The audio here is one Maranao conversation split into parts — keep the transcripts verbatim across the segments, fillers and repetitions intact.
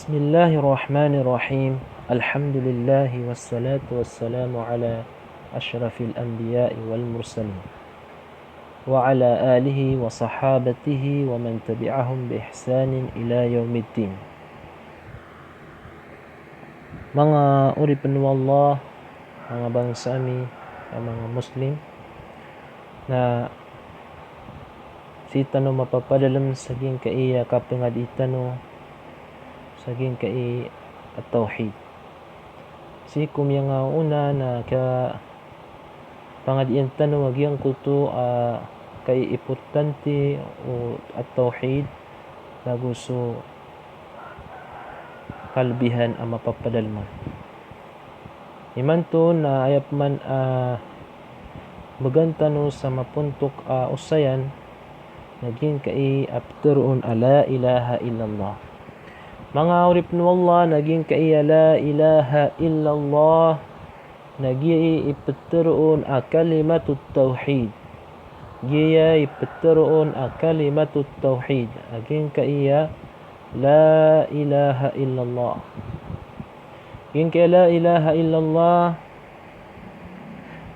Bismillahir Rahmanir Rahim. Alhamdulillah, wassalatu wassalamu ala ashrafil anbiya'i wal mursalin, wa ala alihi wa sahabatihi wa man tabi'ahum bi ihsanin ila yawmiddin. Manga oripen o Allah, manga bangsa ami a manga Muslim, na sii tano mapapadalem sa giyangkaya kapangadi tano sa giyangkaya a tawhid. Sii ko miyangaoona na kapangadian tano a giyangkoto a kaiimportante o a tawhid, nago so kalebihan a mapapadalem. Imanto na aya pman a began tano sa mapontok a osayan na giyangkai a peteroon a la ilaha illallah. Manga oripen o Allah, na giyangkai a la ilaha illallah na giya i peteroon a kalimatut tawhid. Giya i peteroon a kalimatut tawhid. A giyangkai a la ilaha illallah. Giyangkai a la ilaha illallah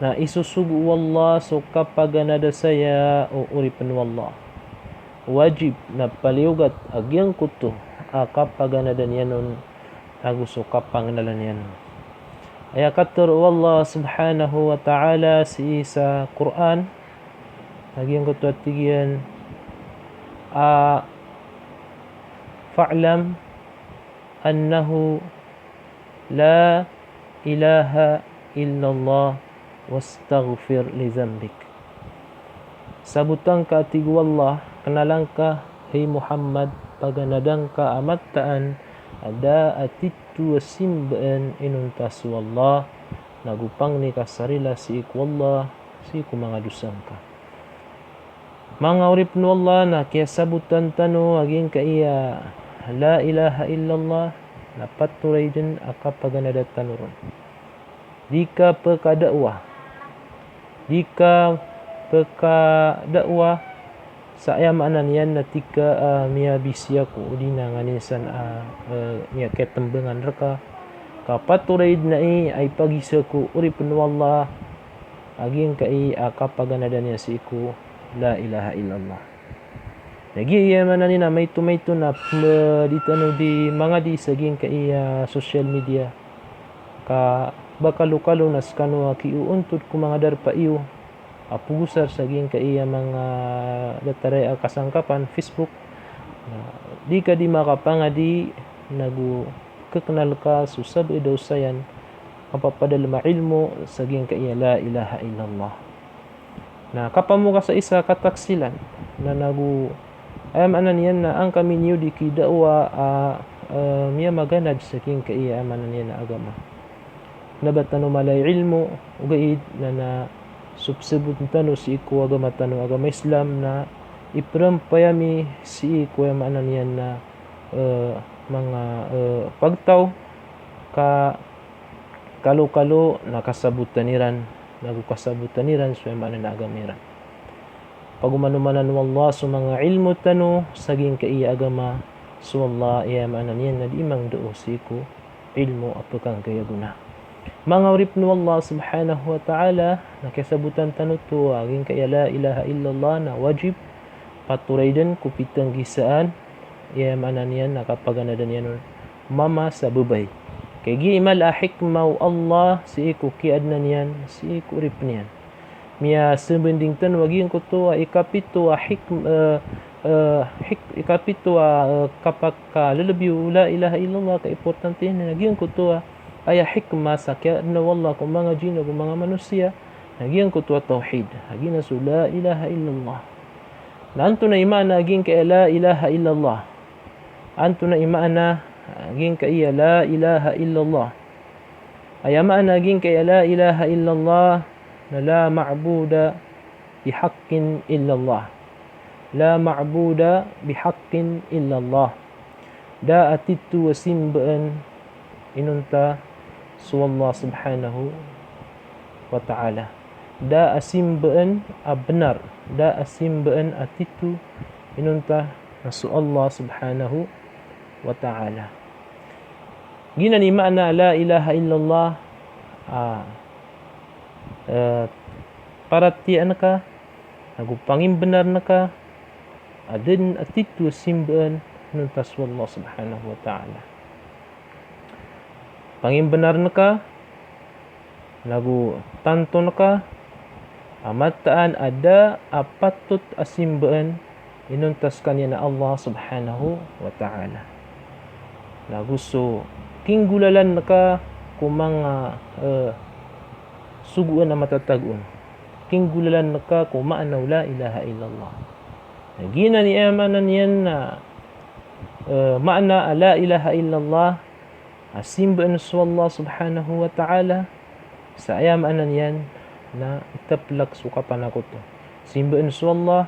na isosogo o Allah so kapaganada saya o oripen o Allah. Wajib na paliyogat a giyangkoto a kapaganada niyan on ago so kapangenalan iyan. Aya katero o Allah subhanahu wa ta'ala sii sa Qur'an, a giyangkoto a tig iyan a, "Fa'lam annahu la ilaha illallah wastaghfir li dhanbik." Sabotan ka, a tig o Allah, kenalan ka, hay Muhammad, paganada ngka a mataan a da a titho a simbaan inonta so Allah, nago pangni ka sa rila sii ko Allah sii ko manga dosa ngka. Manga oripen o Allah, na kiyasabotan tano a giyangkai a la ilaha illallah na patoray den a kapaganada tano ron. Di ka pekadawa. Di ka pekadawa sa aya maana niyan na tig ka a miyabisi ako, odi na nganin san a, eh, miyaketembangan reka. Ka patoray den ai a ipagisa ko oripen o Allah a giyangkai a kapaganada niyan sii ko la ilaha illallah. Na giya aya maana niyan na maito-maito na pemedi tano di mangadi sa giyangkai a social media. Ka ba kalokalo na sekano a kioontod ko manga darpa iyo a pogosar sa giyangkai a manga dataray a kasangkapan, Facebook. Na di ka di makapangadi nago kekenal ka so sabaad a osayan a mapapadalem a ilmo sa giyangkai a la ilaha illallah. Na kapamoka sa isa a kataksilan na nago aya maana niyan na angkami niyo di kidawa a, eh, miyamaganad sa giyangkai a aya maana niyan a agama. Na ba tano mala i ilmo, ogaid na, na so pesaboten tano sii ko agama tano a agama Islam na iperempay ami sii ko aya maana niyan na, eh, manga, eh, pagtaw ka kalokalo na kasabotan iran, nago kasabotan iran so aya maana niyan a agama iran. Pagomanomanan o Allah so manga ilmo tano sa giyangkai a agama, so Allah, aya maana niyan na di mangdao sii ko ilmo a pekangkaya gona. Manga oripen o Allah subhanahu wa ta'ala, na kiyasabotan tano oto a giyangkai a la ilaha illallah na wajib patoray den ko pitenggisaan, aya maana niyan na kapaganada niyan on mama sa bebay. Kagiya i mala a hikmah o Allah sii ko kiyaadna niyan sii ko oripen iyan. Miyasembanding tano a giyangkoto a ikapito a hikm-, eh, eh, hik-, ikapito a, eh, kapakalelebi o la ilaha illallah, kaimportante niyan a giyangkoto a aya hikmah sa kiyaadna o Allah ko manga jinn ago manga manosiya, na giyangkoto a tawhid. A giyanan so la ilaha illallah. Na antonaa i maana a giyangkai a la ilaha illallah? Antonaa i maana a giyangkai a la ilaha illallah? Aya maana a giyangkai a la ilaha illallah na la ma'buda bihaqqin illallah. La ma'buda bihaqqin illallah. Da a titho a simbaan inonta so Allah subhanahu wa ta'ala. Da a simbaan a benar, da a simbaan a titho inonta na so Allah subhanahu wa ta'ala. Giyanan i maana la ilaha illallah, ah, eh, paratiyayaan ka, nago pangimbenaren ka, a da den a tito a simbaan inonta so Allah subhanahu wa ta'ala. Pangimbenaren ka, nago tanton ka a mataan a da a patot a simbaan inonta sekaniyan a Allah subhanahu wa ta'ala. Nago so kinggolalan ka ko manga, eh, sogoan a matatago on. Kinggolalan ka ko maana o la ilaha illallah. Na giyanan i aya maana niyan na, eh, maana a la ilaha illallah, a simbaan so Allah subhanahu wa ta'ala, sa aya maana niyan na itaplak so kapanakoto. Simbaan so Allah,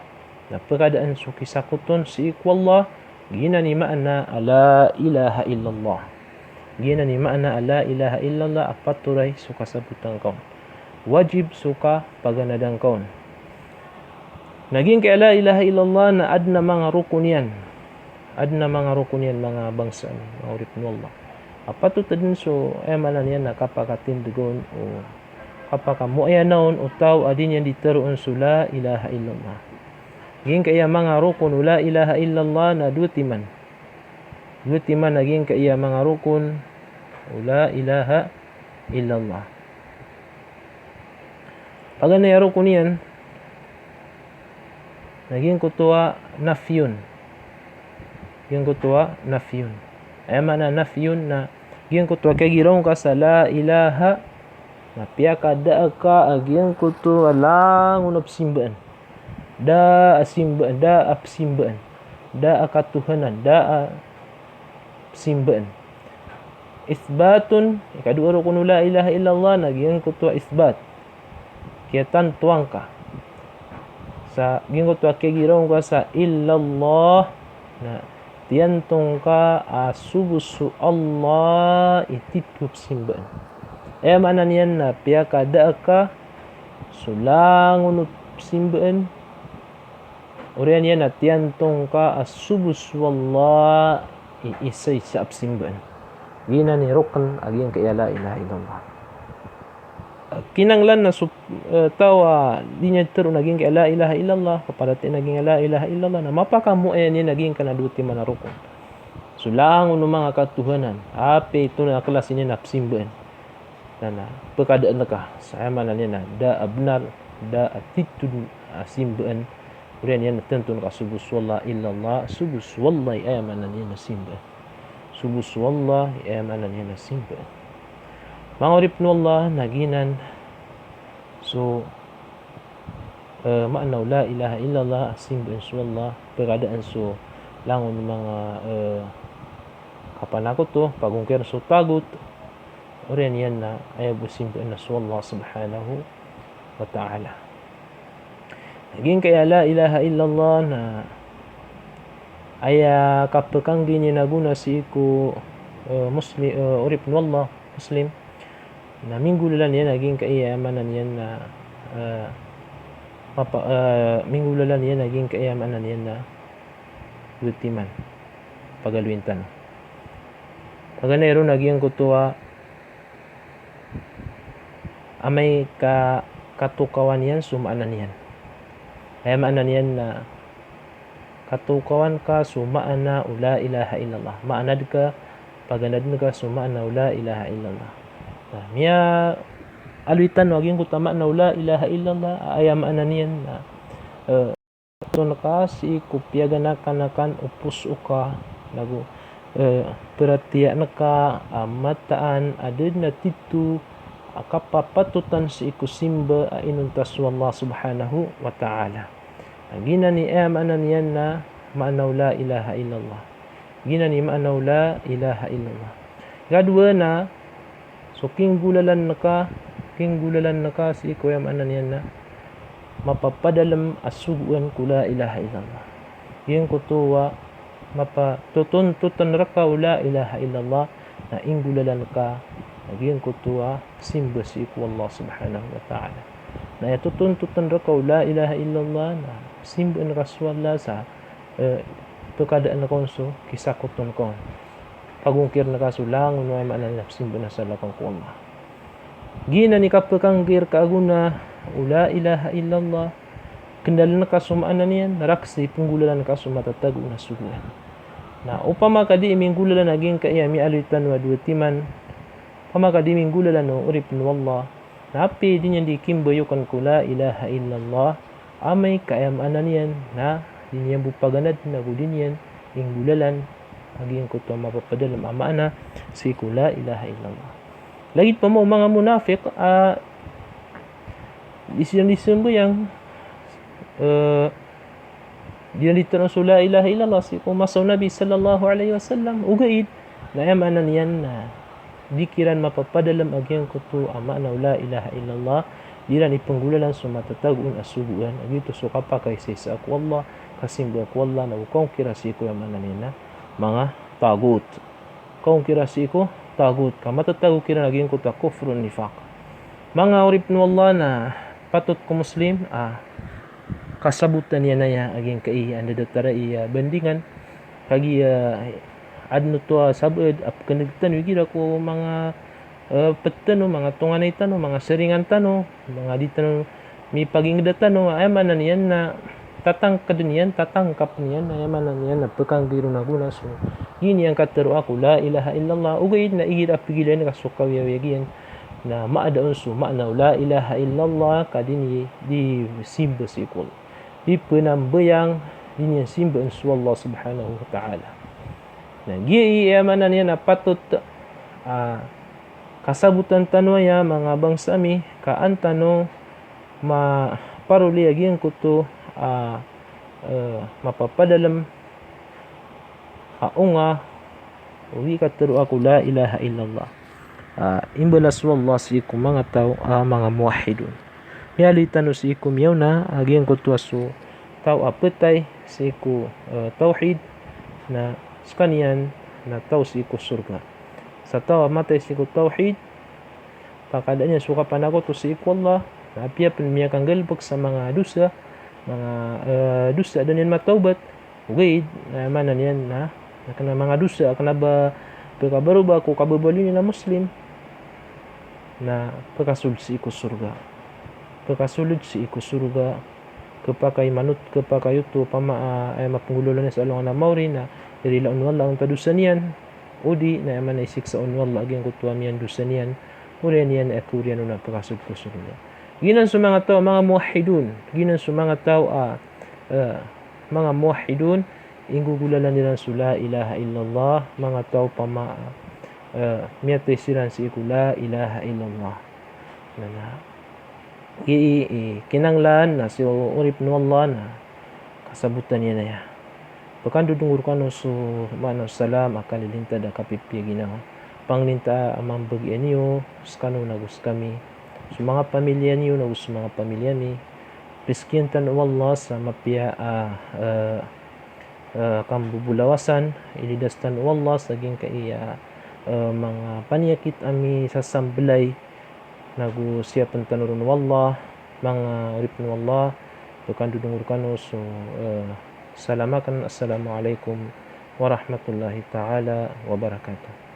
na pekadaan so kisakoton sii ko Allah, giyanan i maana a la ilaha illallah. Giyanan i maana a la ilaha illallah, a patoray so kasabotan ka on. Wajib so kapaganadan ka on. Na giyangkai a la ilaha illallah na aden a manga rokon iyan. Aden a manga rokon iyan, manga bangsa ami, manga oripen o Allah. A patot den so, aya maana niyan na kapakatindeg on, o kapakamoayanan o taw a di niyan di teroon so la ilaha illallah. Giyangkai a manga rokon o la ilaha illallah na dowa timan. Dowa timan a giyangkai a manga rokon o la ilaha illallah. Paganay a rokon iyan, na giyangkoto a nafiyun. Giyangkoto a nafiyun. Aya maana nafiyun na giyangkoto a kagiraw ngka sa la ilaha, na piyakada ka a giyangkoto a langon a pesimbaan. Da a simba-, da a pesimbaan. Da a katohanan, da a pesimbaan. Ithbatun, ikadowa rokon o la ilaha illallah, na giyangkoto a ithbat. Kiyatantoan ka. Sa giyangkoto a kagiraw ngka sa illallah, na tiyanto ngka a so bo so Allah i tito a pesimbaan. Aya maana niyan na piyakada ka so langon o pesimbaan. Oriyan iyan na tiyanto ngka a so bo so Allah i isa-isa a pesimbaan. Giyanan i rokon a giyangkai a la ilaha illallah. Kinanglan na so, eh, taw a di niyan teroon a giyangkai a la ilaha illallah, kaparatiyayaan a giyangkai a la ilaha illallah, na mapakamoayanan iyan a giyangkanan a dowa timan a rokon. So langon o manga katohanan, apiya ito na kelas iyan a pesimbaan. Na, na pekadaan ka, sa aya maana niyan na da a benar, da a tito a simbaan. Oriyan iyan na tiyanto ngka so bo so Allah illallah, so bo so Allah i aya maana niyan na simbaan. So bo so Allah i aya maana niyan na simbaan. Manga oripen o Allah, na giyanan so, eh, maana o la ilaha illallah, a simbaan so Allah, pekadaan so langon o manga, eh, kapanakoto, pagongkiran so tagot. Oriyan iyan na aya bo simbaan na so Allah subhanahu wa ta'ala. Giyangkai a la ilaha illallah na aya kapekanggi niyan a gona sii ko, eh, Musli-, eh, oripen o Allah, Muslim. Na minggolalan iyan a giyangkai a maana niyan na, eh, mapa-, eh, minggolalan iyan a giyangkai a maana niyan na dowa timan. Pagaloyin tano. Paganay ron a giyangkoto a amay ka katokawan iyan so maana niyan. Aya maana niyan na katokawan ka so maana o la ilaha illallah. Maanad ka, paganaden ka so maana o la ilaha illallah. Na miyaaloy tano a giyangkoto a maana o la ilaha illallah, aya maana niyan na, eh, ton ka sii ko piyaganakanakan o poso ka, nago, eh, paratiyayaan ka a mataan a da den a tito a kapapatotan sii ko simba a inonta so Allah subhanahu wa ta'ala. Na giyanan i aya maana niyan na maana o la ilaha illallah. Giyanan i maana o la ilaha illallah. Ikadowa na so kinggolalan ka, kinggolalan ka sii ko aya maana niyan na mapapadalem a sogoan ko la ilaha illallah. Giyangkoto a mapatotontotan reka o la ilaha illallah, na inggolalan ka a giyangkoto a simba sii ko Allah subhanahu wa ta'ala. Na aya totontotan reka o la ilaha illallah na simbaan ka so Allah sa, eh, pekadaan ka on so kisakoton ka on. pagongkirn ka so langon o, aya maana niyan na pzimba na sa lakon ko Allah. Giyanan i kapkangkir ka ago na o la ilaha illallah, kndaln ka so maana niyan, na rakhs i pnggolalan ka so matatago na sogoan. Na opama ka di minggolalan a giyangkaya miyaaloy tano a dowa timan, opama ka di minggolalan o oripn o Allah, na apiya di niyan di kimbayokn ko la ilaha illallah, amay ka aya maana niyan na di niyan bo paganadn ago di niyan inggolalan a giyangkoto a mapapadalm a maana sii ko la ilaha illallah. Lagid pman o manga munafiq a di siran di sambayang, eh, di niyan di tano so la ilaha illallah sii ko masa o Nabi sallallahu alaihi wasallam, ogaid na aya maana niyan na di kiran mapapadalm a giyangkoto a maana o la ilaha illallah, di iran ipnggolalan so matatago on a sogoan, a giyoto so kapakaisaisa ko Allah, kasimba ko Allah, na o kaongkira sii ko, aya maana niyan na manga tagut. Kaongkira sii ko tagut, ka matatago kiran a giyangkoto a kufr o nifaq. Manga oripn o Allah, na patot ko Muslim a kasabotan iyan aya a giyangkai a anda datar i, ah, bandingan. Kagiya adn oto a sabaad a pkhan'g tano igira ko manga, eh, pd tano, manga tonganay tano, manga saringan tano, manga di tano mipagingda tano, aya maana niyan na tatangkdn iyan, tatangkapn iyan, aya maana niyan na pkhan'gi ron ago na so, giya niyan katharoa ko la ilaha illallah, ogaid na igira a pgilayn ka so kawiyawiya giyan, na maada on so maana o la ilaha illallah, ka di niyan di simba sii ko Allah, di pnambayang, di niyan simbaan so Allah subhanahu wa ta'ala. Na giya i, aya maana niyan na patot, ah, kasabotan tano aya manga bangsa ami, ka an tano maparoli a giyangkoto a, eh, mapapadalm a onga o di katharoa ko la ilaha illallah. Ah, imbalas o Allah sii ko manga taw a manga muwahhidun. Miyaaloy tano sii ko miyaona a giyangkoto a so taw a ptay sii ko, eh, tawhid, na skaniyan na taw sii ko sorga. Sa taw a matay sii ko tawhid, pakada niyan so kapanakoto sii ko Allah, na apiya pn miyakanggalbk sa manga dosa, manga, eh, dosa a da niyan matawbat, ogaid na aya maana niyan na, na kna manga dosa a kna ba pkabaroba ko kababaloy niyan a Muslim, na pkasold sii ko sorga. Pkasold sii ko sorga, khapakay manot, khapakay oto, opama a, eh, mapnggolalan iyan sa alongan a maori, na irila on o Allah onta dosa niyan, o di na aya maana isiksa on o Allah a giyangkoto a miyandosa niyan, oriyan iyan a khaoriyan on a pkasold ko sorga. Giyanan so manga taw a manga muwahhidun, giyanan so manga taw a, eh, manga muwahhidun, inggogolalan iran so la ilaha illallah, manga taw opama, eh, miyatay siran sii ko la ilaha illallah. Na, na, i, i, i, kinanglan na so oripn o Allah na kasabotan iyan aya. Pkandodongo rkano so maana o salam a kalilintad a kapipiya ginawa. Pangninta a mambagian iyo skano nago skami, so manga pamilya niyo nago so manga pamilya mi. Rizkian tano o Allah sa mapiya a, eh, eh, kambobolawasan, ilidas tano o Allah sa giyangkai a, eh, manga paniyakit a misasamblay, nago siyapn tano ron o Allah, manga oripn o Allah, pkandodongo rkano so, eh, salam akn, Assalamu alaikum warahmatullahi ta'ala wabarakatuh.